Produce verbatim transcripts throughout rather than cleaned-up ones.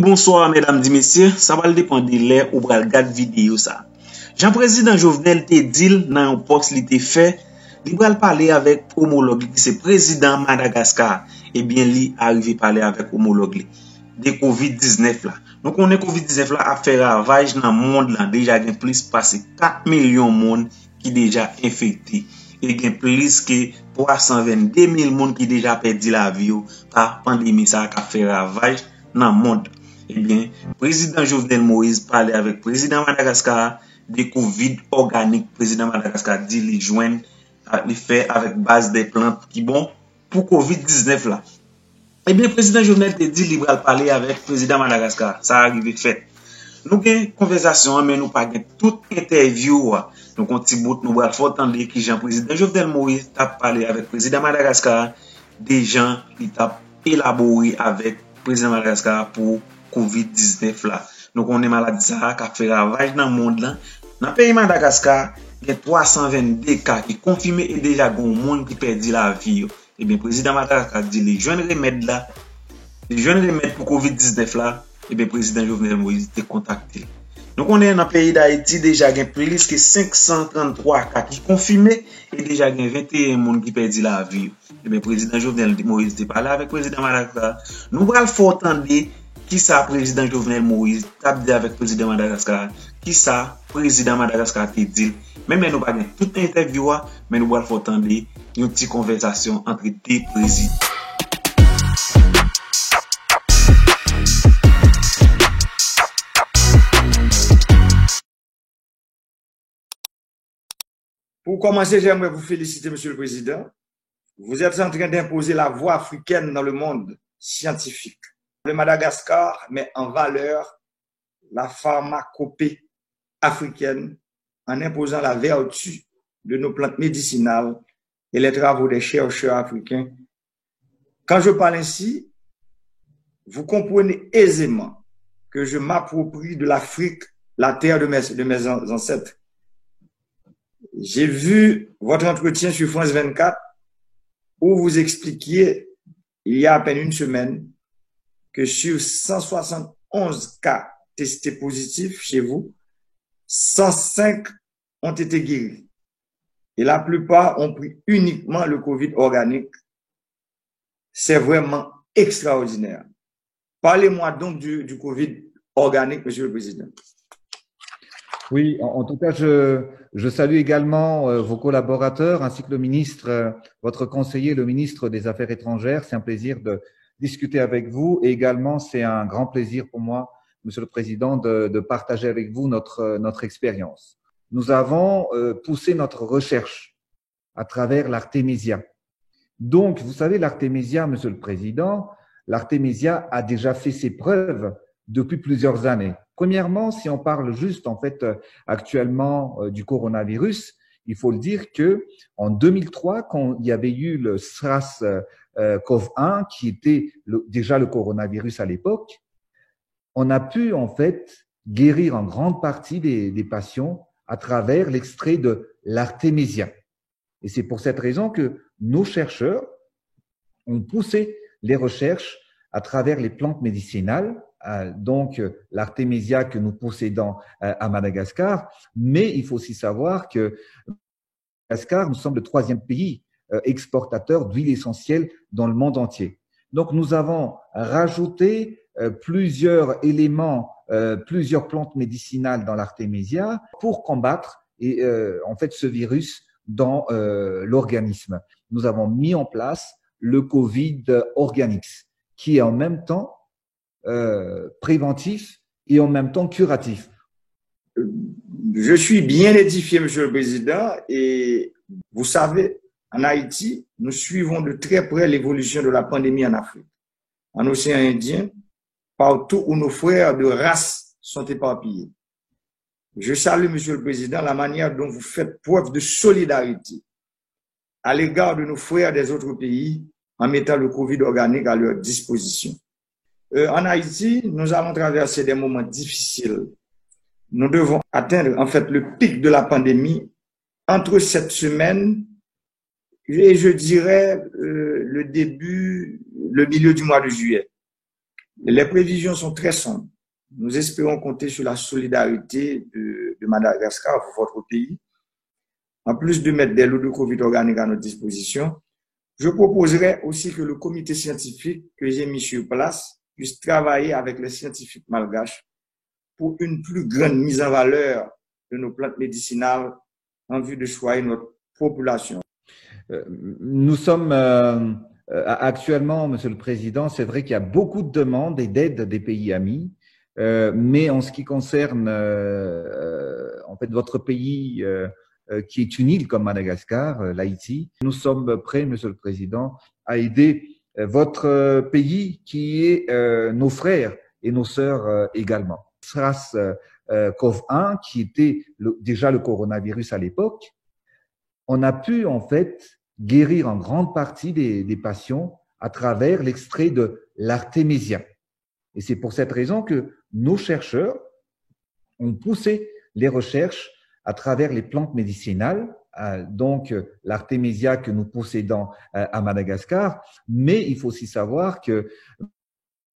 Bonswa, medam di mesye, sa pral depann de lè ou pral gad videyo sa. Jan prezidan Jovenel te di l nan yon pòs li te fè, li pral pale avèk omològ li ki se prezidan Madagaskar. Ebyen, li arive pale avèk omològ li de kovid diznèf la. Nou konnen kovid diznèf la ap fè ravaj nan mond lan. Deja gen plis pase kat milyon moun ki deja enfekte. E gen plis ke twa san vennde mil moun ki deja pèdi lavi yo pa pandemi sa a k ap fè ravaj nan mond. Ebyen, prezidan Jovenel Moïse pale avèk prezidan Madagaskar de kovid òganik. Prezidan Madagaskar di li jwenn, li fè avèk baz de plant ki bon pou kovid diznèf la. Ebyen, prezidan Jovenel te di li pral pale avèk prezidan Madagaskar. Sa a rive fèt. Nou gen konvèsasyon an, men nou pa gen tout entèvyou a. Nou gon ti bout, nou pral fè w tande kijan prezidan Jovenel Moïse t ap pale avèk prezidan Madagaskar, de jan li t ap elabore avèk prezidan Madagaskar pou kovid diznèf la. Nou konnen maladi sa a k ap fè ravaj nan mond lan. Nan peyi Madagaskar, gen twa san vennde ka ki konfime e deja gen moun ki pèdi lavi yo. Ebyen, prezidan Madagaskar di li jwenn remèd la, li jwenn remèd pou kovid diznèf la, ebyen, prezidan Jovenel Moïse te kontakte l. Nou konnen nan peyi Dayiti deja gen plis ke senk san tranntwa ka ki konfime e deja gen venteyen moun ki pèdi lavi yo. Ebyen, prezidan Jovenel Moïse te pale avèk prezidan Madagaskar. Nou pral fè w tande kisa prezidan Jovenel Moïse t ap di avèk prezidan Madagaskar, kisa prezidan Madagaskar te di l. Menm lè nou pa gen tout entèvyou a, men nou pral fè w tande yon ti konvèsasyon ant de prezidan. Pour commencer, j'aimerais vous féliciter, Monsieur le Président. Vous êtes en train d'imposer la voix africaine dans le monde scientifique. Le Madagascar met en valeur la pharmacopée africaine en imposant la vertu de nos plantes médicinales et les travaux des chercheurs africains. Quand je parle ainsi, vous comprenez aisément que je m'approprie de l'Afrique la terre de mes, de mes an-, ancêtres. J'ai vu votre entretien sur France vingt-quatre où vous expliquiez, il y a à peine une semaine, que sur cent soixante-onze cas testés positifs chez vous, cent cinq ont été guéris. Et la plupart ont pris uniquement le covid organique. C'est vraiment extraordinaire. Parlez-moi donc du, du covid organique, Monsieur le Président. Oui, en, en tout cas, je, je salue également euh, vos collaborateurs ainsi que le ministre, euh, votre conseiller, le ministre des Affaires étrangères. C'est un plaisir de discuter avec vous et également c'est un grand plaisir pour moi, Monsieur le Président, de, de partager avec vous notre, notre expérience. Nous avons euh, poussé notre recherche à travers l'Artemisia. Donc, vous savez, l'Artemisia, Monsieur le Président, l'Artemisia a déjà fait ses preuves depuis plusieurs années. Premièrement, si on parle juste en fait euh, actuellement euh, du coronavirus, il faut le dire que en deux mille trois, quand il y avait eu le SRAS euh, euh, cov un, qui était le- déjà le coronavirus à l'époque, on a pu en fait guérir en grande partie des, des patients à travers l'extrait de l'Artemisia. Et c'est pour cette raison que nos chercheurs ont poussé les recherches à travers les plantes médicinales, euh, donc euh, l'artémisia que nous possédons euh, à Madagascar, mais il faut aussi savoir que Madagascar, nous sommes le troisième pays euh, exportateur d'huile essentielle dans le monde entier. Donc nous avons rajouté euh, plusieurs éléments, euh, plusieurs plantes médicinales dans l'artémisia pour combattre et, euh, en fait ce virus dans euh, l'organisme. Nous avons mis en place le covid organics, qui est en même temps euh, préventif et en même temps curatif. Je suis bien édifié, Monsieur le Président, et vous savez, en Haïti, nous suivons de très près l'évolution de la pandémie en Afrique, en océan Indien, partout où nos frères de race sont éparpillés. Je salue, Monsieur le Président, la manière dont vous faites preuve de solidarité à l'égard de nos frères des autres pays en mettant le covid organique à leur disposition. Euh, en Haïti, nous allons traverser des moments difficiles. Nous devons atteindre en fait le pic de la pandémie entre cette semaine et je dirais euh, le début, le milieu du mois de juillet. Les prévisions sont très sombres. Nous espérons compter sur la solidarité de, de Madagascar, votre pays. En plus de mettre des lots de covid organiques à notre disposition, je proposerai aussi que le comité scientifique que j'ai mis sur place puisse travailler avec les scientifiques malgaches pour une plus grande mise en valeur de nos plantes médicinales en vue de soigner notre population. Euh, nous sommes euh, euh, actuellement, Monsieur le Président, c'est vrai qu'il y a beaucoup de demandes et d'aides des pays amis, euh, mais en ce qui concerne euh, en fait votre pays, euh, euh, qui est une île comme Madagascar, euh, l'Haïti, nous sommes prêts, Monsieur le Président, à aider euh, votre euh, pays qui est euh, nos frères et nos sœurs euh, également. SRAS euh, euh, CoV un, qui était le- déjà le coronavirus à l'époque, on a pu en fait guérir en grande partie des, des patients à travers l'extrait de l'artémisia. Et c'est pour cette raison que nos chercheurs ont poussé les recherches à travers les plantes médicinales, euh, donc euh, l'artémisia que nous possédons euh, à Madagascar, mais il faut aussi savoir que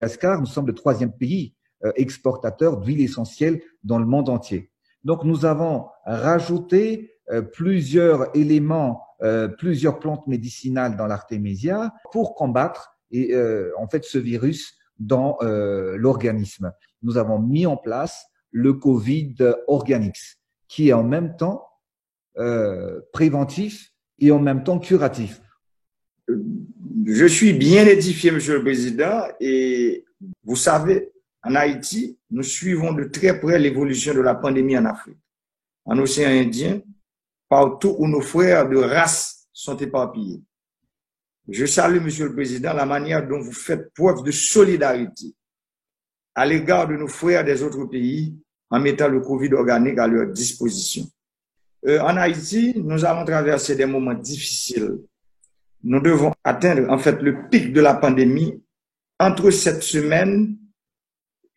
Madagascar, nous sommes le troisième pays euh, exportateur d'huile essentielle dans le monde entier. Donc nous avons rajouté euh, plusieurs éléments, euh, plusieurs plantes médicinales dans l'artémisia pour combattre et, euh, en fait ce virus dans euh, l'organisme. Nous avons mis en place le covid Organics, qui est en même temps euh, préventif et en même temps curatif. Je suis bien édifié, Monsieur le Président, et vous savez, en Haïti, nous suivons de très près l'évolution de la pandémie en Afrique, en océan Indien, partout où nos frères de race sont éparpillés. Je salue, Monsieur le Président, la manière dont vous faites preuve de solidarité à l'égard de nos frères des autres pays en mettant le covid organique à leur disposition. Euh, en Haïti, nous allons traverser des moments difficiles. Nous devons atteindre en fait le pic de la pandémie entre cette semaine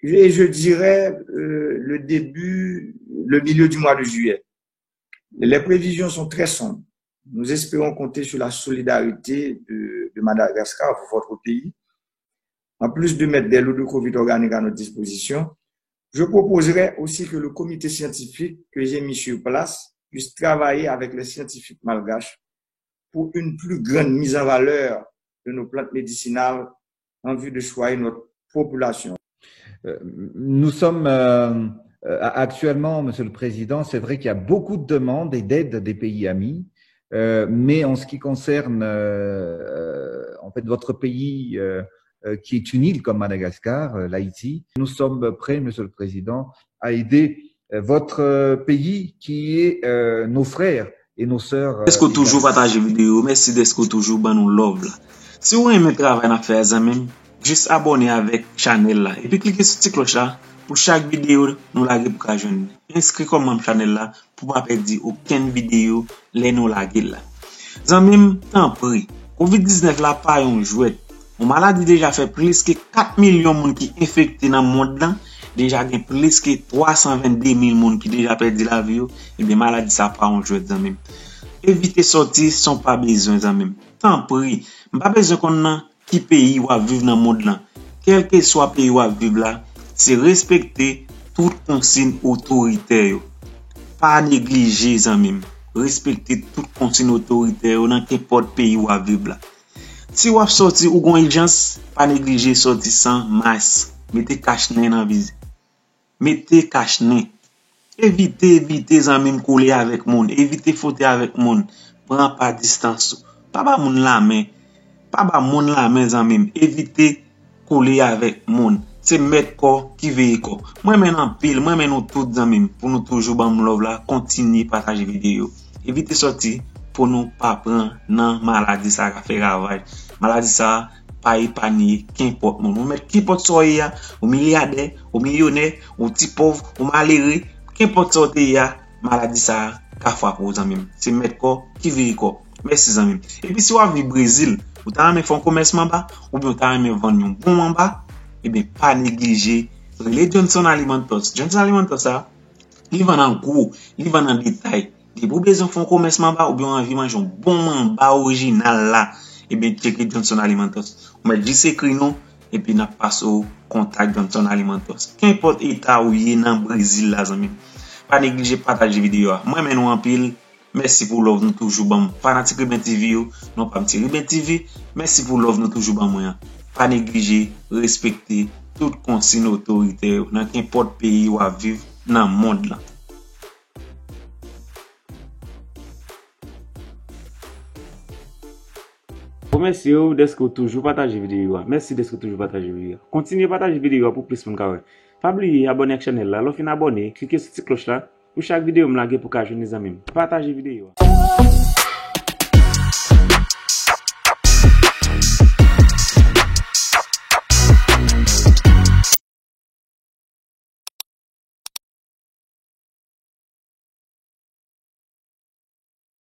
et je dirais euh, le début, le milieu du mois de juillet. Les prévisions sont très sombres. Nous espérons compter sur la solidarité de, de Madagascar, votre pays. En plus de mettre des lots de covid organiques à notre disposition, je proposerai aussi que le comité scientifique que j'ai mis sur place puisse travailler avec les scientifiques malgaches pour une plus grande mise en valeur de nos plantes médicinales en vue de soigner notre population. Euh, nous sommes euh, euh, actuellement, Monsieur le Président, c'est vrai qu'il y a beaucoup de demandes et d'aides des pays amis, euh, mais en ce qui concerne euh, en fait votre pays, euh, euh, qui est une île comme Madagascar, euh, l'Haïti, nous sommes prêts, Monsieur le Président, à aider euh, votre euh, pays qui est euh, nos frères et nos sœurs. Dèske w toujou pataje videyo, mèsi dèske w toujou ban nou love la. Si w renmen travay n ap fè a zanmi m, jis abòne avèk chanèl la epi klike sou ti klòch la pou chak videyo nou lage pou ka jwenn li. Enskri kòm manm chanèl la pou pa pèdi okenn videyo lè nou lage l la. Zanmi m, tanpri, kovid diznèf la pa yon jwèt. Yon maladi deja fè plis ke kat milyon moun ki enfekte nan mond lan, deja gen plis ke twa san vennde mil moun ki deja pèdi lavi yo, ebyen maladi sa pa yon jwèt zanmi m. Evite sòti san w pa bezwen zanmi m. Tanpri, m pa bezwen konn nan ki peyi w ap viv nan mond lan. Kèlkeswa peyi w ap viv la, se respekte tout konsin otoritè yo. Pa neglije zanmi m, respekte tout konsin otoritè yo nan kenpòt peyi w ap viv la. Si w ap sòti ou gon ijans, pa neglije sòti san mas, mete kach nen nan viz. Mete kach nen. Evite, evite zanmi m kole avèk moun, evite fwote avèk moun, pran pa distans ou. Pa ba moun lamen, pa ba moun lamen zanmi m, evite kole avèk moun. Se mèt kò ki veye kò. Mwen renmen n anpil, mwen renmen nou tout zanmi m, pou nou toujou ban m love la, kontinye pataje videyo. Evite sòti pou nou pa pran nan maladi sa k ap fè ravaj. Maladi sa pa epanye kenpòt moun. Ou mèt kenpòt sa w ye a, ou milyadè, ou milyonè, ou ti pòv, ou malere, kenpòt sa w te ye a, maladi sa ka frape w zanmi m. Se mèt kò ki veye kò. Mèsi zanmi m. Epi si w ap viv Brezil, ou ta renmen fè yon komès manba, oubyen ou ta renmen vann yon bon manba, ebyen pa neglije rele Johnson Alimentos. Johnson Alimentos sa, li vann an gwo, li vann an detay. Depi w bezwen fè yon komès manba oubyen w anvi manje yon bon manba orijinal la, ebyen tcheke Johnson Alimentos. Ou mèt jis ekri nou, epi n ap pase w kontak Johnson Alimentos. Kenpòt eta ou ye nan Brezil la, zanmi m, pa neglije pataje videyo a. Mwen renmen nou anpil. Mèsi pou love nou toujou ban m. Fanatik Riben T V yo, non pa m se Riben T V. Mèsi pou love nou toujou ban mwen an. Pa neglije respekte tout konsiy otorite yo nan kenpòt peyi w ap viv nan mond lan. Bon, mèsi w dèske w toujou pataje videyo a. Mèsi dèske w toujou pataje videyo a. Kontinye pataje videyo a pou plis moun ka wè. Pa bliye abòne ak chanèl la. Lè w fin abòne, klike sou ti klòch la pou chak videyo m lage pou ka jwenn li, zanmi m. Pataje videyo a.